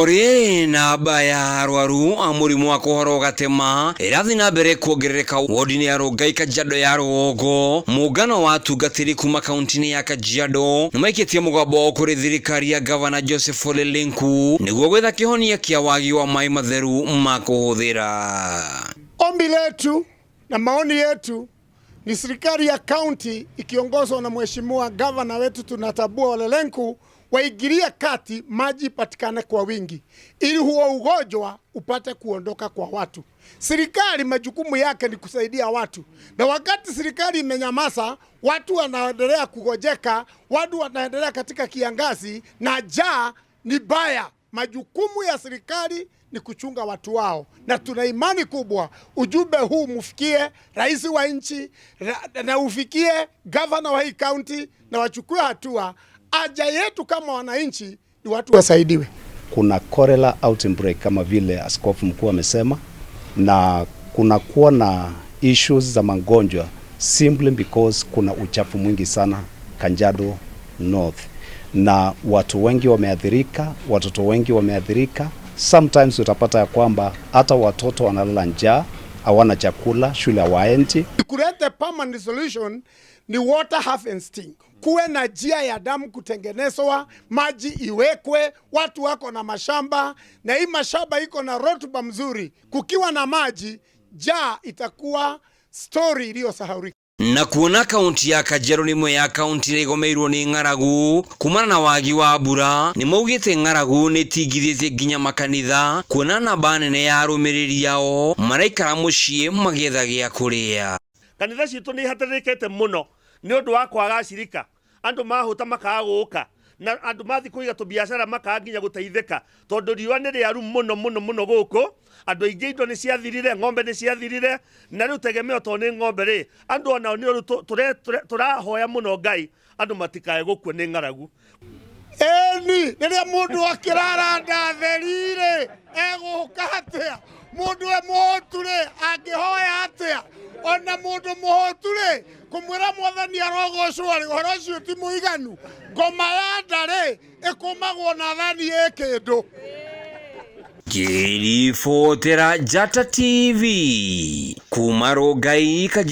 Ori namba ya arwaru a mũrimũ wa kũhorwo gatema ĩrathiĩ na mbere kuongerereka wodi-inĩ ya Rongai Kajiado ya rũgongo. Mũngano wa atungatĩri kuma kaunti-inĩ ya Kajiado nĩ maikĩtie mũgambo wao kũrĩ thirikari ya gavana Joseph Ole Lenku nĩguo gwetha kĩhonia kĩa wagi wa maĩ matheru ma kũhũthĩra. Ombi letu na maoni yetu ni serikali ya kaunti ikiongozwa na mheshimiwa gavana wetu tunatambua Ole Lenku waingilie kati, maji ipatikane kwa wingi, ili huo ugonjwa upate kuondoka kwa watu. Serikali majukumu yake ni kusaidia watu, na wakati serikali imenyamaza, watu wanaendelea kugojeka, watu wanaendelea katika kiangazi na njaa ni baya. Majukumu ya serikali ni kuchunga watu wao, na tuna imani kubwa ujumbe huu mfikie rais wa nchi na ufikie gavana wa hii kaunti na wachukue hatua. Haja yetu kama wananchi ni watu wasaidiwe. Kuna cholera outbreak kama vile askofu mkuu amesema, na kuna kuwa na issues za magonjwa simply because kuna uchafu mwingi sana Kajiado North, na watu wengi wameathirika, watoto wengi wameathirika. Sometimes utapata ya kwamba hata watoto wanalala njaa, hawana chakula, shule hawaendi. Kulete permanent solution ni water harvesting, kuwe na njia ya damu kutengenezwa, maji iwekwe, watu wako na mashamba, na hii mashamba iko na rotuba mzuri. Kukiwa na maji, njaa itakuwa story iliyosahaulika. Na kuona kaunti ya Kajiado nĩ ĩmwe ya kaunti iria igomeirwo nĩ ng'aragu kumana na wagi wa mbura, nĩ maugĩte ng'aragu nĩ ĩtingithĩtie nginya makanitha, kuona namba nene ya arũmĩrĩri ao maraikara mũciĩ magĩetha gĩa kũrĩa. Kanitha citũ nĩ ihatĩrĩrĩkĩte mũno nĩ ũndũ wa kwaga acirika, andũ mahũta makaga gũka, na andũ mathi kũiga tũbiacara makaga nginya gũteithĩka tondũ riũa nĩ rĩaru mũno mũno mũno gũkũ. Andũ aingĩ indo nĩ ciathirire, ng'ombe nĩ ciathirire, na rĩu tegemeo to nĩ ng'ombe rĩ, andũ onao nĩ ũru. Tũrahoya mũno Ngai andũ matikae gũkua nĩ ng'aragu. Eni rĩrĩa mũndũ akĩrara nda theri-rĩ, egũka atĩa? Mũndũ e mũhũtu-rĩ, angĩhoya atĩa? Ona mũndũ mũhũtu-rĩ, kũmwĩra Mwathani arogocwo-rĩ, ũhoro ũcio ti mũiganu. Ngoma ya nda-rĩ, ĩkũmagwo na thani ĩ kĩndũ. Ngĩribotera Njata TV kuma Rongai Kajiado.